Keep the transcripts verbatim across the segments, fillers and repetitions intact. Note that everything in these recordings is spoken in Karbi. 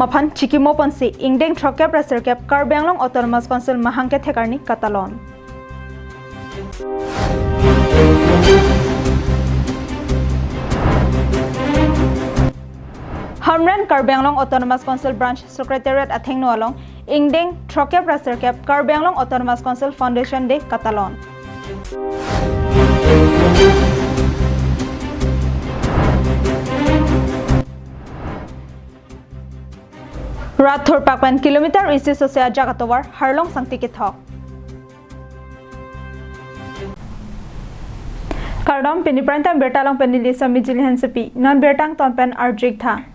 aphan chikimo ponsi ingdeng throkkep ra sirkep Karbi Anglong Autonomous Council mahang kethek arni katalon. Hamren Karbi Anglong Autonomous Council Branch Secretariat athengno along ingdeng throkkep ra sirkep Karbi Anglong Autonomous Council Foundation Day katalon. Rat thurpak pen kilometer isi sose ajak atovar harlong sangti kethok. Kardom, pini prime time birta along pen neli Sami Jili Hansepi. Non birta angton pen arju-ik tha.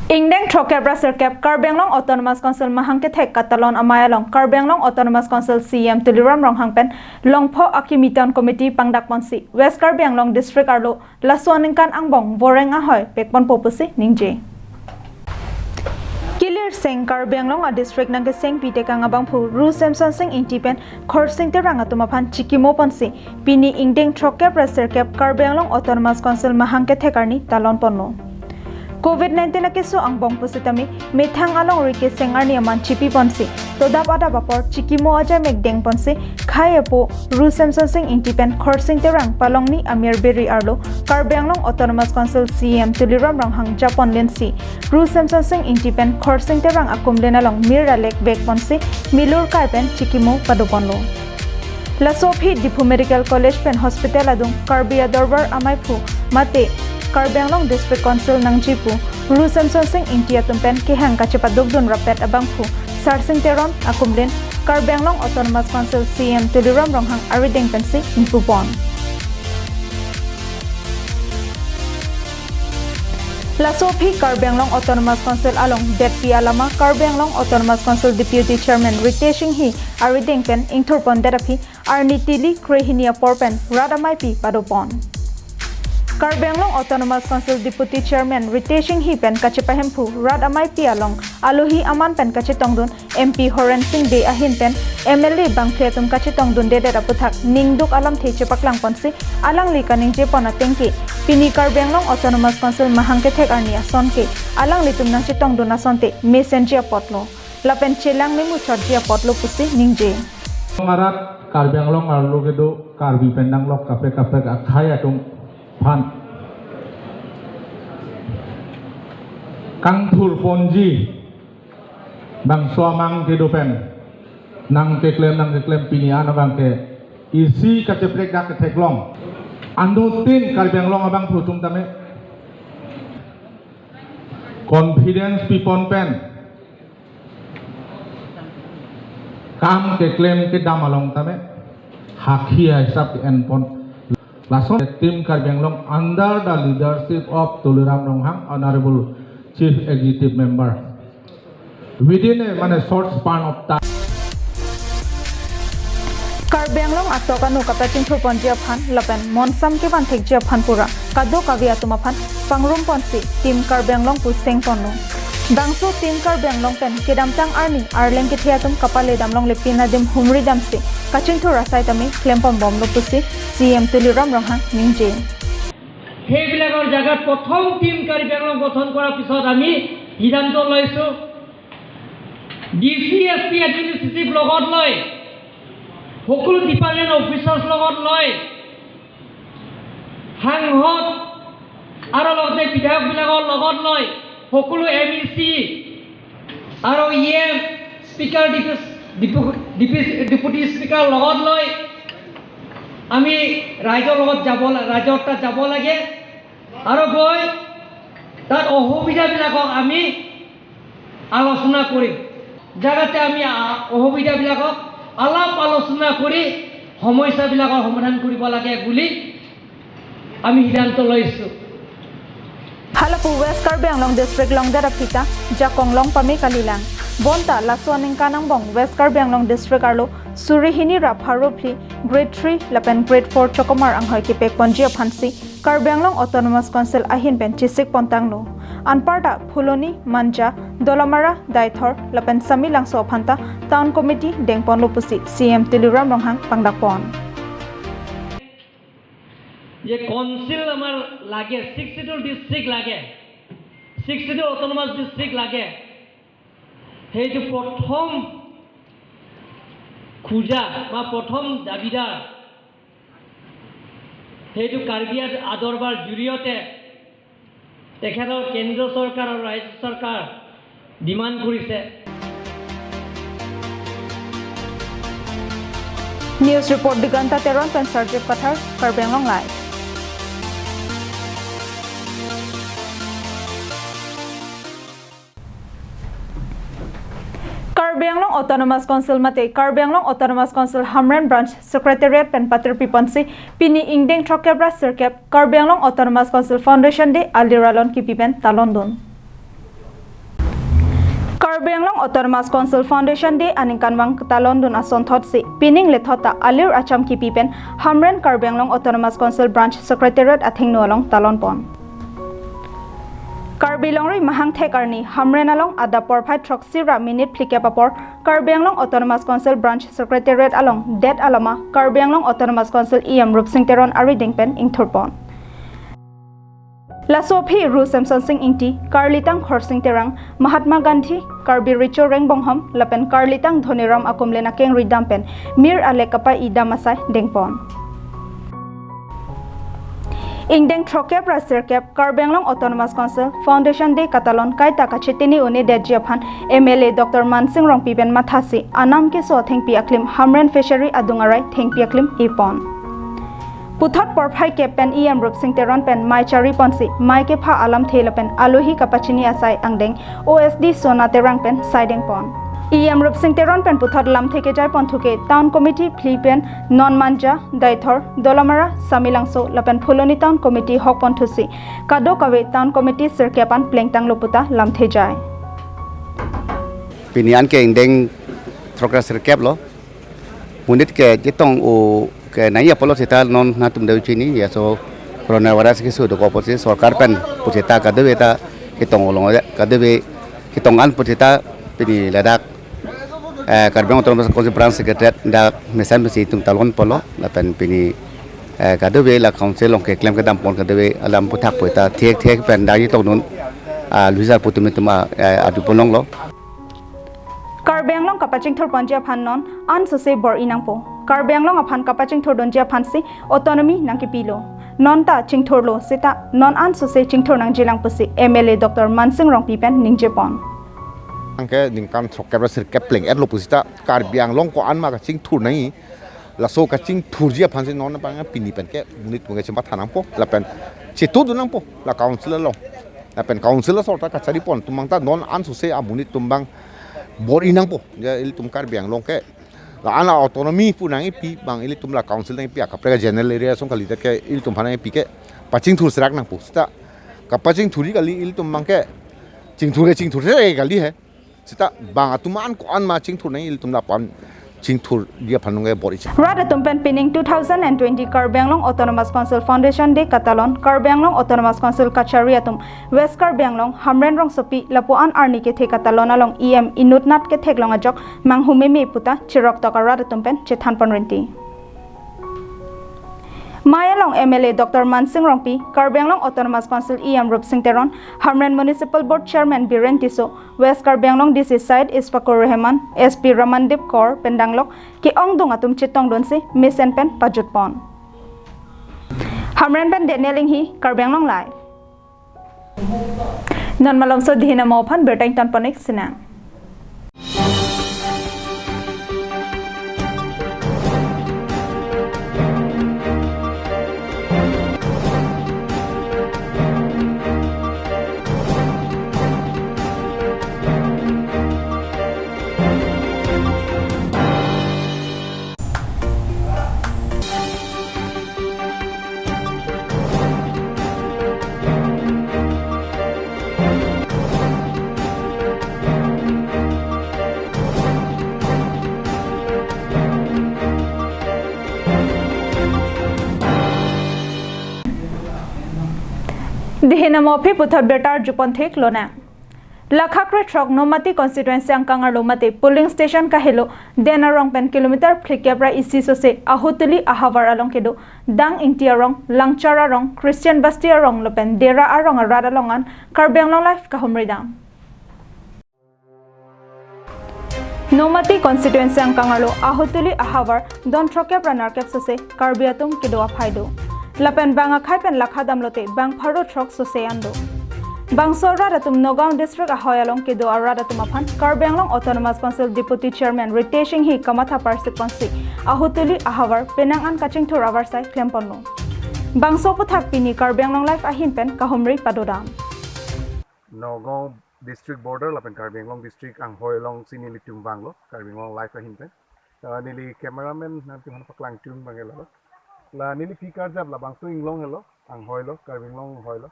Ingdeng throkkep ra sirkep Karbi Anglong Autonomous Council mahang kethek katalon amei along Karbi Anglong Autonomous Council C E M Tuliram Ronghang pen longpho akimi town committee pangdak ponsi West Karbi Anglong District arlo laso aningkan angbong voreng ahoi pekponpo pusi ningje. Kilirseng Karbi Anglong a district nangkeseng pitekang abangphu Ru Semson Sing Ingti pen Khorsing Terang atum aphan chikimo ponsi pini ingdeng throkkep ra sirkep Karbi Anglong Autonomous Council mahang kethek arni talon ponlo. Covid nineteen akeso angbong pusitame methang alongri keseng arni aman chipi ponsi todap adap apor chikimo ajai mek deng ponsi khei apo Ru Semson Sing Ingti pen Khorsing Terang palongni amir beri arlo Karbi Anglong Autonomous Council C E M Tuliram Ronghang japon lensi Ru Semson Sing Ingti pen Khorsing Terang akumlen along mir alek vek ponsi milur kai pen chikimo padoponlo. Laso aphi Diphu Medical College pen Hospital adung Karbi Adorbar ameiphu mate Karbi Anglong District Council nangjipu Ru Semson Sing Ingti atum pen kehang kachepadukdun rapet abangphu Sarsing Teron akumlen Karbi Anglong Autonomous Council C E M Tuliram Ronghang arideng pensi ingpupon. Laso aphi Karbi Anglong Autonomous Council along detpi alama Karbi Anglong Autonomous Council Deputy Chairman Ritesh Enghi arideng pen ingthurpondet aphi arni tili krehini apor pen rat ameipi padopon. Karbi Anglong Autonomous Council Deputy Chairman Ritesh Enghi pen kachepahemphu rat ameipi along alohi aman pen kachetongdun M P Horen Sing Bey ahin pen M L A bangphi atum kachetongdundedet aputhak ningduk alamthe chepaklangponsi alangli kaningjepon atengke pini Karbi Anglong Autonomous Council mahang kethek arni asonke alanglitum nangchetongdun asonte mesenji apotlo lapen chelang memuchotji apotlo pusi ningje. Arat Karbi Anglong arlo kedo Karbi pen nanglok kaprek kaprek akhei atum aphan kangthurponji bangso amang kedo pen nangkeklem nangkeklem pini an abangke isi kacheprek dak ketheklong. Anuttin Karbi Anglong abangphu atum tame confidence pipon pen kam keklem kedam along tame hakhi hisap ke-enpon. Lason Team Karbi Anglong under the leadership of Tuliram Ronghang, Honorable Chief Executive Member, within a, mane, short span of time. Karbi Anglong atok anu kapachingthurponji aphan lapen monsam kevan thekji aphan pura kadokave atum aphan pangrumponsi Team Karbi Anglong pu sengponlo. Bangso Team Karbi Anglong pen kedamtang arni arleng kethe atum kapale damlongle pin adim humri damsi kachingthur asai tame klemponbomlo pusi C E M Tuliram Ronghang ningje. সেইবিলাকৰ জাগাত প্ৰথম টিম কাৰ্বি আংলং গঠন কৰাৰ পিছত আমি সিদ্ধান্ত লৈছো D C S P administrative লগত লৈ সকলো ডিপাৰ্টমেণ্ট অফিচাৰ্ছ লগত লৈ সাংসদ আৰু লগতে বিধায়কবিলাকৰ লগত লৈ সকলো এম ই চি আৰু ই এম স্পীকাৰ ডিপু- ডিপু- ডিপি- ডেপুটি স্পীকাৰ লগত লৈ আমি ৰাইজৰ লগত যাব লা- ৰাইজৰ তাত যাব লাগে আৰু গৈ তাত অসুবিধাবিলাকক আমি আলোচনা কৰিম, যাতে আমি আ- অসুবিধাবিলাকক আলাপ আলোচনা কৰি সমস্যাবিলাকৰ সমাধান কৰিব লাগে বুলি আমি সিদ্ধান্ত লৈছো। Halapu West Karbi Anglong District longdet aphi ta jakong long pame kalilang. Bonta laso aningkan angbong West Karbi Anglong District arlo suri hini ra pharo phli grade three lapen grade four chokomar anghoi kepekponji aphansi Karbi Anglong Autonomous Council ahin pen chesikpontanglo. Anparta Phuloni, Manja, Dolamara, Deithor lapen Samelangso aphanta Town Committee dengponlo pusi C E M Tuliram Ronghang pangdakpon. যে কাউন্সিল আমাৰ লাগে, six schedule district লাগে, six schedule autonomous district লাগে, সেইটো প্ৰথম খোজা বা প্ৰথম দাবীদাৰ, সেইটো কাৰ্বি আদ-, আদৰবাৰ জৰিয়তে তেখেতৰ কেন্দ্ৰ চৰকাৰ আৰু ৰাজ্য চৰকাৰ ডিমাণ্ড কৰিছে। News report Diganta Teron pen Sarjip Kathar, Karbi Anglong Live. Karbi Anglong Autonomous Council mate Karbi Anglong Autonomous Council Hamren Branch Secretariat pen patir piponsi pini ingdeng throkkep ra sirkep Karbi Anglong Autonomous Council Foundation Day alir alon kipi pen talondun. Karbi Anglong Autonomous Council Foundation Day aningkanvang talondun asonthotsi pining lethot ta alir acham kipi pen Hamren Karbi Anglong Autonomous Council Branch Secretariat athengno along talonpon. Karbi Longri Mahang thek arni Hamren along adap porphai throksi ra minute phlikep apor Karbi Anglong Autonomous Council Branch Secretariat along det alama Karbi Anglong Autonomous Council E M Rupsing Teron arideng pen ingthurpon. Laso aphi Ru Semson Sing Ingti, Karlitang Khorsing Terang, Mahatma Gandhi, Karbi Recho Rengbonghom lapen Karlitang Dhoniram akumlen akengri dam pen mir alek kapai idam asai dengpon. Ingdeng throkkep ra sirkep Karbi Anglong Autonomous Council Foundation Day katalon kaita kachetini un'edetji aphan M L A Doctor Mansing Rongpi pen mathasi anam keso athengpi aklim Hamren Fishery adung arai thengpi aklim epon. Puthot porphai kep pen E M Rupsing Teron pen mai chariponsi mai kepha alamthe lapen alohi kapachini asai angdeng O S D Sona Terang pen saidengpon. E M Rupsing Teron pen puthot lamthe kejaiponthuke Town Committee phli pen non Manja, Deithor, Dolamara, Samelangso lapen Phuloni Town Committee hokponthusi kadokave Town Committee sirkep an plengtanglo puta lamthe jai. Pini an ke ingdeng throkkep ra sirkep lo. Monit kechetong-o kenangji apotlo seta non nangtum dau chini, ya so coronavirus keso dokok apotsi sorkar pen puseta kadokave ta ketong-o long, kadokave ketong an puseta pini ladak, eh, Karbi Anglong Autonomous Council Branch Secretariat dak mesen mesi itum talonponlo lapen pini, eh, kadokave la council along keklem kedam pon kadokave alam aphuthak puseta thek thek pen dak chetongdun, ah, Louis Arpu atum itum, ah, eh, adupon longlo. Karbi Anglong kapachingthurponji aphan non ansose bor-i nangpo. Karbi Anglong aphan kapachingthurdunji aphansi autonomy nangkipilo. Non ta chingthurlo seta non ansose chingthur nangjilang pusi M L A Doctor Mansing Rongpi pen ningjepon. Anke ningkan throkkep ra sirkep pleng-etlo puseta Karbi Anglong ko-an ma kachingthur nangji, laso kachingthurji aphansi non abang pini pen ke monit atum ke chematha nangpo lapen chetudun nangpo la council along. Lapen council asor ta kacharipon atum abang ta non ansose amonit atum abang bor-i nangpo. Ya ilitum Karbi Anglong ke la-an a-autonomy pu nangkipi abang ilitum la council nangkipi, akaprek general area asong kalidet ke ilitum aphan nangkipi ke pachingthur serak nangpo. Seta kapachingthurji kali ilitum abang ke chingthur ke chingthur serak kali he. Seta bang atum an ko-an ma chingthur nangji ilitum lapu-an chingthurji aphan nung ke bor-i chang. Rat atum pen pining two thousand and twenty Karbi Anglong Autonomous Council Foundation Day katalon Karbi Anglong Autonomous Council kachari atum West Karbi Anglong Hamren rongsopi lapu-an arni kethe katalon along E M inutnat ketheklong ajok manghumeme puta chiroktok arat atum pen chethanpon rinti. Mai along M L A Doctor Mansing Rongpi, Karbi Anglong Autonomous Council E M Rupsing Teron, Hamren Municipal Board Chairman Biren Tisso, West Karbi Anglong D C Syed Ishfakur Rahman, S P Ramandeep Kaur pen danglok ke-ongdung atum chetongdunsi mesen pen pajutpon. Hamren pen Daniel Inghi, Karbi Anglong Live. Non malomso dihina mo aphan birta ingtonpon-ik sinang. Dihina mo aphi puthot birta arjupon thik lonang. Lakha krethrok Nomati constituency angkang arlo mate polling station kahelo den arong pen kilometer phlikep ra isi sose Ahutuli ahavar along kedo Dang Ingti arong, Langchar arong, Christian Basti arong lapen Dera arong arat along an Karbi Anglong Live kahumri dam. Nomati constituency angkang arlo Ahutuli ahavar don throkkep ra nerkep sose Karbi atum kedo aphai do. Lapen bang akhei pen lakha damlote bang pharo throk sose an do. Bangso arat atum Nagaon district ahoi along kedo arat atum aphan Karbi Anglong Autonomous Council Deputy Chairman Ritesh Enghi kamatha parsik ponsi Ahutuli ahavar penang an kachingthur avarsai klem ponlo. Bangso aputhak pini Karbi Anglong Live ahin pen kahumri padodam. Nagaon district border lapen Karbi Anglong district anghoi alongsi nelitum vanglo Karbi Anglong Live ahin pen. Ah, neli cameraman nangtum aphan paklangdun abang ke lalo. La neliphi karjap labangso inglong helo, anghoi lo, Karbi Anglong anghoi lo.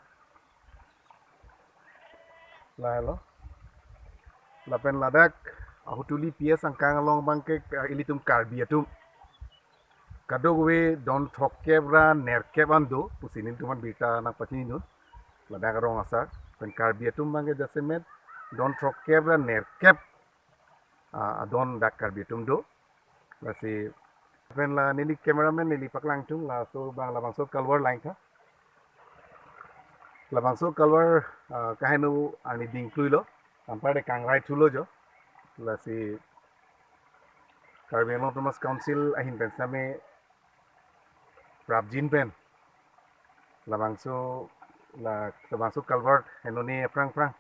La helo. Lapen ladak Ahutuli P S angkang along abang ke, ah, ilitum Karbi atum kadokave don throkkep ra nerkep an do pusi nelitum aphan birta nangpachinidun. Ladak arong asar pen Karbi atum abang ke jasemet don throkkep ra nerkep, ah, adon dak Karbi atum do. Lasi pen la neli cameraman neli paklangdun, laso abang labangso culvert langtha. Labangso culvert, ah, kaheno arni dingkluilo, anparta kangrai thulo jo. Lasi Karbi Anglong Autonomous Council ahin pen same prapjin pen labangso, la, labangso culvert henone aphrang aphrang,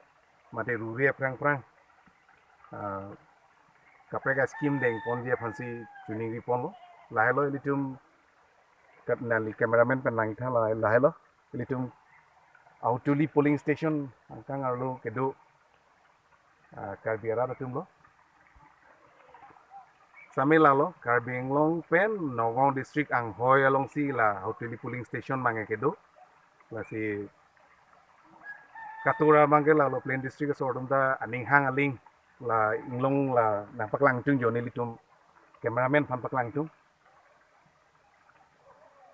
mate rure aphrang aphrang, ah, kaprek a-scheme dengponji aphansi choningri ponlo. Lahelo ilitum kat neli cameraman pen langtha la, lahelo ilitum Ahutuli polling station angkang arlo kedo, ah, Karbi arat atum lo. Same lalo, Karbi Anglong pen Nagaon district anghoi alongsi la Ahutuli polling station abang ke kedo. Lasi katura abang ke lalo plain district asor atum ta aning hang aling la inglong la nangpaklangdun jo nelitum cameraman aphan paklangdun.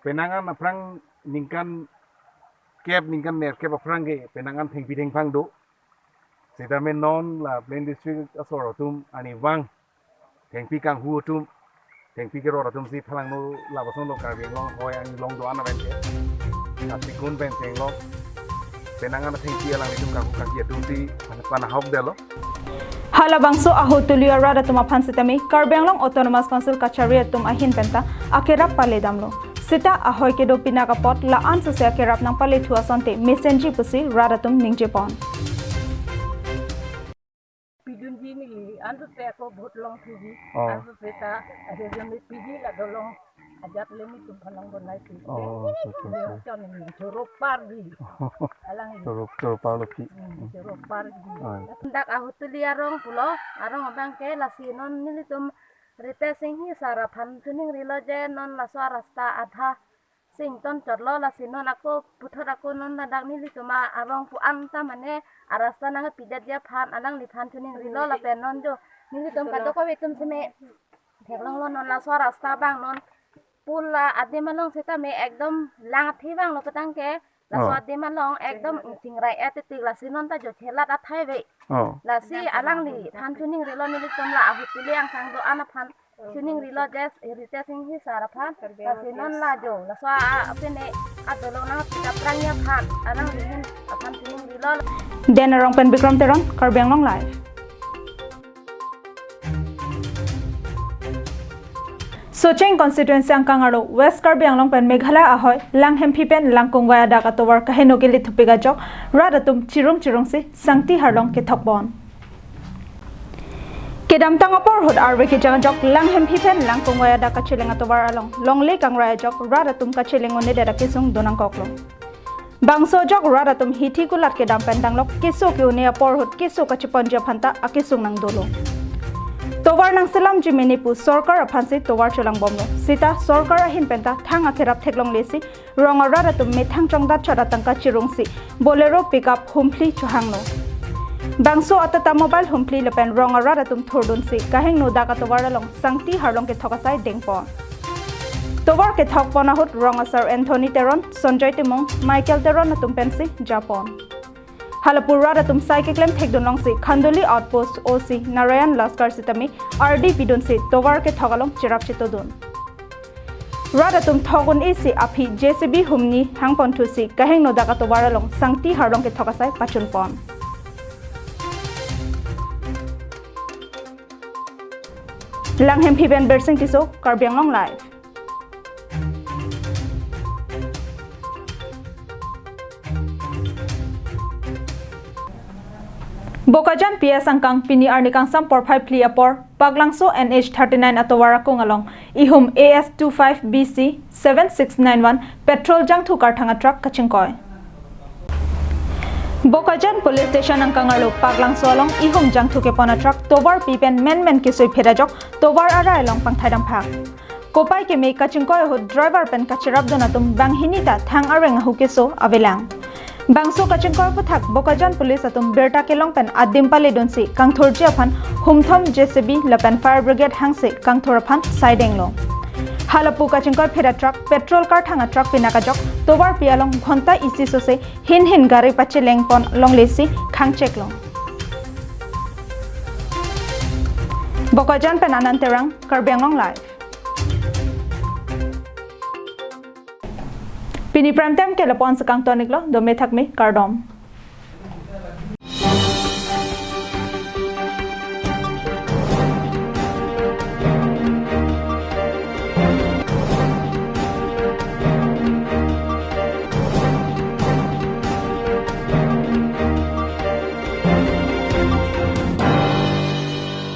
Penang an aphrang ningkan kep ningkan nerkep aphrang ke penang an thengpi thengphang do. Sitame non la plain district asor atum arnivang thengpi kanghu atum, thengpi kerot atumsi phalangno lapuson lo Karbi Anglong hoi anglong do-an amen ke. Asikun pen thenglo. Penang an thengpi alanglitum kanghu kangki atumsi pan ahok delo. Halabangso Ahutuli arat atum aphan sitame Karbi Anglong Autonomous Council kachari atum ahin penta akerap pale damlo. Sita ahoi kedo pinak apot la-an sose akerap nangpalethu asonte mesenji pusi rat atum ningje pon. Pidunji neli, antu te ako vote longthuji, Oh. Antu te ta, akhirnya me pidi la dolong, ajat le nelitum phalangdun nai si. Oh, okay, okay, okay. Choro parji. Alang. Choro, choro parlo pi. Hmm, choro parji. Oh. Dak Ahutuli arong pulo, arong abang ke lasi non nelitum Ritesh Enghi sar aphan choningrilo je non laso arasta adha sington chotlo, lasi non ako puthot ako non ladak nelitum arong pu-an ta mane arasta nangpidetji aphan alangliphan choningrilo lapen non jo nelitum kadokave atum seme theklonglo non laso arasta abang non pu la adim along sitame ekdom lang athe abang lo petang ke. Laso Oh. adim along ekdom chingrai et tik, lasi non ta jo chelat athai ave. Oh. Lasi alangliphan choningrilo nelitum la Ahutuli angkang do-an aphan choningrilo je Ritesh Enghi sar aphan. Lasi non la jo laso a, a, pine adolong nangpidetji aphrang aphan alanglihin aphan choningrilo. Den Arong pen Bikram Teron, Karbi Anglong Live. Socheng constituency angkang arlo West Karbi Anglong pen Meghalaya ahoi Langhemphi pen Langkungvai adak atovar kaheno kelithupik ajok rat atum chirung chirungsi Sangti Harlong kethok pon. Kedamtang apor ahut arve kejang ajok Langhemphi pen Langkungvai adak kacheleng atovar along longle kangrai ajok rat atum kacheleng un-edet akesung do nangkoklo. Bangso ajok rat atum hithi kulat kedam pen danglok keso ke-un-e apor ahut keso kacheponji aphan ta akesung nangdolo. Tovar nangselamji mene pu sorkar aphansi tovar cholangbomlo. Sita sorkar ahin penta thang akerap theklonglesi rong arat atum methang chongdat chot atangka chirungsi Bolero pickup humphli chohanglo. Bangso a-Tata Mobile humphli lapen rong arat atum thurdunsi kahingno dak atovar along Sangti Harlong kethok asai dengpon. Tovar kethok pon ahut rong asar Anthony Teron, Sanjoy Timung, Michael Teron atum pensi japon. Halapu rat atum sai keklem thekdun longsi Khanduli Outpost O C Narayan Laskar sitame ardi pidunsi tovar kethok along cherap chetodun. Rat atum thok un-esi aphi J C B humni hangponthusi kahingno dak atovar along Sangti Harlong kethok asai pachunpon. Langhemphi pen Birsing Tisso, Karbi Anglong Live. Bokajan P S angkang pini arni kangsam porphai phli apor, Paklangso N H thirty-nine atovar akung along ihum A S two five B C seven six nine one petrol jangthu karthang atruck kachingkoi. Bokajan Police Station angkang arlo Paklangso along ihum jangthu kepon atruck tovar pi pen menmen kesui phit ajok tovar arai along pangthai damphak. Kopai keme kachingkoi ahut driver pen kacherapdun atum banghini ta thang areng ahu keso avelang. Bangso kachingkoi aphuthak Bokajan Police atum birta kelong pen adim paledunsi kangthurji aphan humthom J C B lapen fire brigade hangsi kangthur aphan saidenglo. Halapu kachingkoi phit atruck petrol karthang atruck pinak ajok tovar pi along ghonta isi sose hin hin gari pacheleng pon longlesi khangcheklo. Bokajan pen Anand Terang, Karbi Anglong Live. Pini prime time ke lapu-an si kangton-iklo, dome thakme, kardom.